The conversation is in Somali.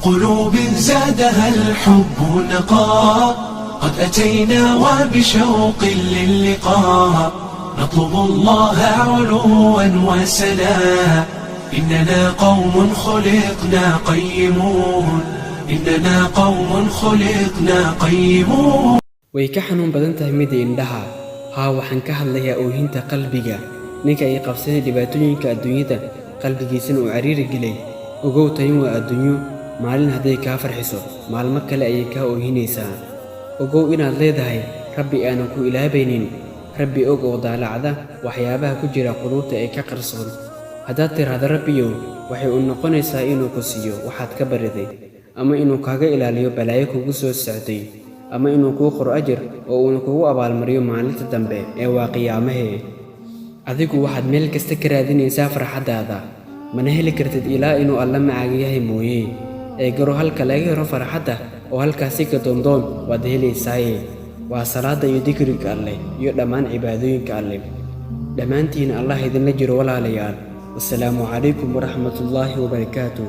قلوب زادها الحب نقاء، قد أتينا وبشوق للقاء، نطلب الله علوا وسلا، إننا قوم خلقنا قيمون، إننا قوم خلقنا قيمون. Way ka xanuun badan tahay midda indhaha. Haa, waxaan ka hadlayaa oohinta qalbiga. Ninka ay qabsaday dhibaatooyinka adduunyada, qalbigiisana uu cariiri gelay, ogow, tani waa adduunyo. Maalin hadday kaa farxiso, maalmo kale ayay kaa oohinaysaa. Ogow inaad leedahay Rabbi aanan ku ilaabaynin, Rabbi og oo daalacda waxyaabaha ku jira quluubta ee ka qarsoon. Haddaad tiraahdo "Rabbiyow", waxay u noqonaysaa inuu ku siiyo waxaad ka bariday, ama inuu kaaga ilaaliyo balaayo kugu soo socday, ama inuu kuu qoro ajir oo uuna kugu abaalmariyo maalinta dambe ee waa qiyaamahee. Adigu waxaad meel kasta ka raadinaysaa farxaddaada, mana heli kartid ilaa inuu Alla macaaga yahay mooye. Ee garo halka laga helo farxadda oo halkaasi ka doondoon, waad helaysaaye. Waa salaada iyo dikriga Alleh iyo dhammaan cibaadooyinka Alleh. Dhammaantiina Allah idinla jiro, walaalayaal. Wasalaamu calaykum waraxmatullaahi wabarakaatuh.